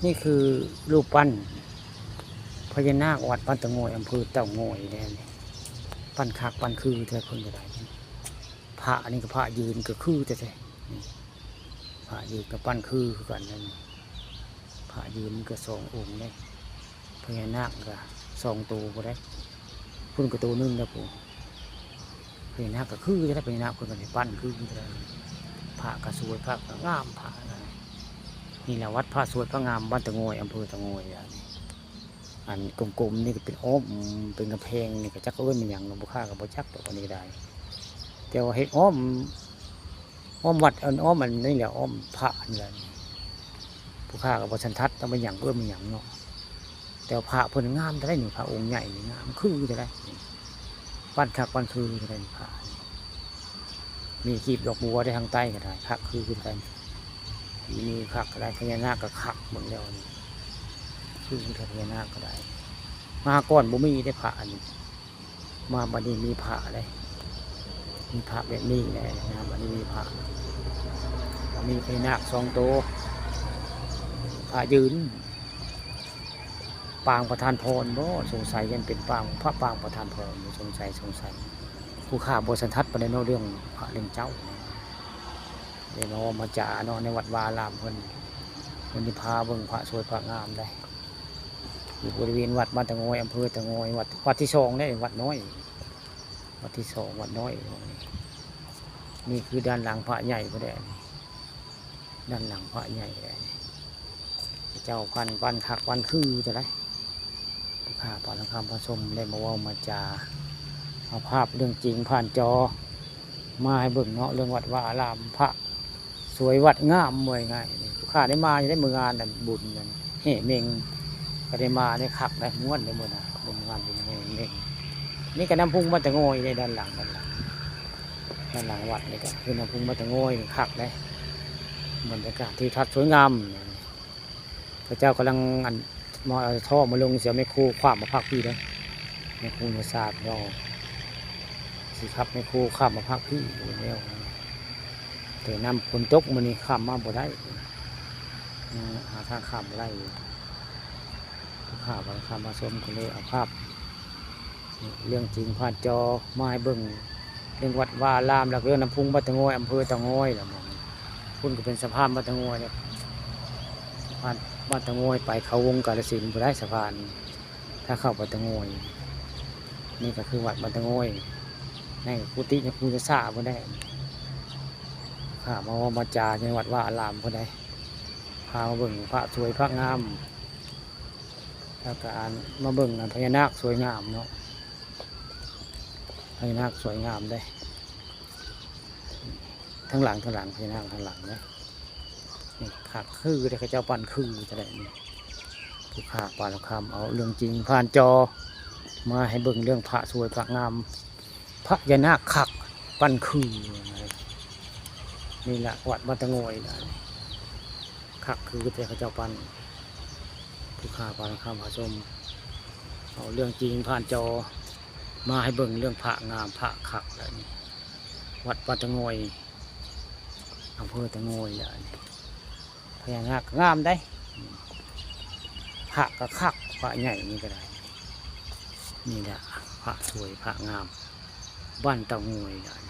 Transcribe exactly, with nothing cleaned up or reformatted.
นี่คือรูปปั้นพญานาควัดบ้านเตางอย อำเภอเตางอยแหละนี่ ปั้นคักปั้นคือแท้เพิ่นก็ได้ พระนี่ก็พระยืนก็คือแท้ๆ นี่ พระยืนก็ปั้นคือคือกันนั่น พระยืนก็สององค์เด้ พญานาคก็สองตัวพุ้นเด้ พุ้นก็ตัวหนึ่งนะพุ้น พญานาคก็คือจะได้ พญานาคเพิ่นก็ได้ปั้นคือจะได้ พระก็สวย พระก็งาม พระก็ได้ นี่แหละวัดพระสวยพระงามบ้านเตางอย อำเภอเตางอยอย่างนี้ อันกลมๆนี่ก็เป็นอ้อม เป็นกำแพงนี่ก็จักเอิ้นมันหยังเนาะ ผู้ข้าก็บ่จักดอกอันนี้ได้ แต่ว่าเฮ็ดอ้อม อ้อมวัด อ้อม อ้อมอันนี้แหละ อ้อมพระนี่แหละ ผู้ข้าก็บ่สันทัดว่ามันหยังเอิ้นมันหยังเนาะ แต่ว่าพระเพิ่นงามเท่าใดนี่ พระองค์ใหญ่นี่งามคือเท่าใดนี่ ปั้นคักปั้นคือเท่าใดนี่พระนี่ มีกีบดอกบัวได้ทางใต้ก็ได้ คักคือเท่าใดนี่ มีคักก็ได้ พญานาคก็คักเบิ่งแล้วนี่ คือพญานาคก็ได้ มาก่อนบ่มีได้พระอันนี้ มาบัดนี้มีพระเลย มีพระแบบนี้แหละนะ บัดนี้มีพระ มีพญานาคสองตัว พระยืน ปางประทานพรบ่ สงสัยยังเป็นปาง พระปางประทานพร สงสัย สงสัย ผู้ข้าบ่สันทัดปานใดเนาะ เรื่องพระเรื่องเจ้า เดี๋ยวมาเว้ามาจาเนาะ ในวัดวาอารามเพิ่น เพิ่นสิพาเบิ่งพระสวยพระงามได้ อยู่บริเวณวัดบ้านเตางอย อำเภอเตางอย วัด วัดที่สองได้ วัดน้อย วัดที่สอง วัดน้อย นี่คือด้านหลังพระใหญ่พุ้นแหละ ด้านหลังพระใหญ่เลย เจ้าปั้น ปั้นคักปั้นคือเท่าใด ผู้ข้าปานคำพระสมได้มาเว้ามาจา เอาภาพเรื่องจริงผ่านจอ มาให้เบิ่งเนาะ เรื่องวัดวาอาราม พระสวยวัดงาม ว่าง่ายๆ นี่ ผู้ข้าได้มาอยู่ในมื้องานนั่นบุญนั่น แห่เม็ง ก็ได้มาได้คักได้ม่วนได้มื้อนะ บุญงานบุญแห่เม็ง นี่ก็น้ำพุงบ้านเตางอยในด้านหลัง ด้านหลัง ด้านหลังวัดนี่ก็คือน้ำพุงบ้านเตางอย คักได้ บรรยากาศทิวทัศน์สวยงาม เขาเจ้ากำลังอัน มาเอาท่อมาลง สิเอาแมคโครข้ามมาพักพี้เด้อ แมคโครมาสาดดอก สิขับแมคโครข้ามมาพักพี้อยู่แล้ว แต่น้ำฝนตกมื้อนี้ข้ามมาบ่ได้ เออ หาทางข้ามบ่ได้อยู่ ผู้ข้าปานคำพระสมก็เลยเอาภาพ เรื่องจริงผ่านจอมาให้เบิ่ง เรื่องวัดวาอาราม แล้วก็เรื่องน้ำพุงบ้านเตางอย อำเภอเตางอย แล้วพุ้นก็เป็นสะพานบ้านเตางอยเนี่ย สะพานบ้านเตางอยไปเขาวงกาฬสินธุ์พุ้นได้ สะพาน ถ้าเข้าไปเตางอย นี่ก็คือวัดบ้านเตางอย ในกุฏิพระครูจะซ่าพุ้นได้ ข้ามาเว้ามาจาในวัดวาอารามพุ้นได้ พามาเบิ่งพระสวยพระงาม แล้วก็อันมาเบิ่งอันพญานาคสวยงามเนาะ พญานาคสวยงามเด้ ทางหลัง ทางหลัง พญานาคทางหลังเด้ นี่คักคือเด้ เขาเจ้าปั้นคือจะได้นี่ ผู้ข้าปานคำเอาเรื่องจริงผ่านจอ มาให้เบิ่งเรื่องพระสวยพระงาม พญานาคคักปั้นคือ นี่แหละวัดบ้านเตางอยนะ คักคือแต่เขาเจ้าปั้น ผู้ข้าปานคำพระสม เอาเรื่องจริงผ่านจอ มาให้เบิ่งเรื่องพระงามพระคักแล้วนี่ วัดบ้านเตางอย อำเภอเตางอยแล้วนี่ พญานาคงามได้ พระก็คัก พระใหญ่นี่ก็ได้ นี่แหละ พระสวยพระงาม บ้านเตางอยแล้ว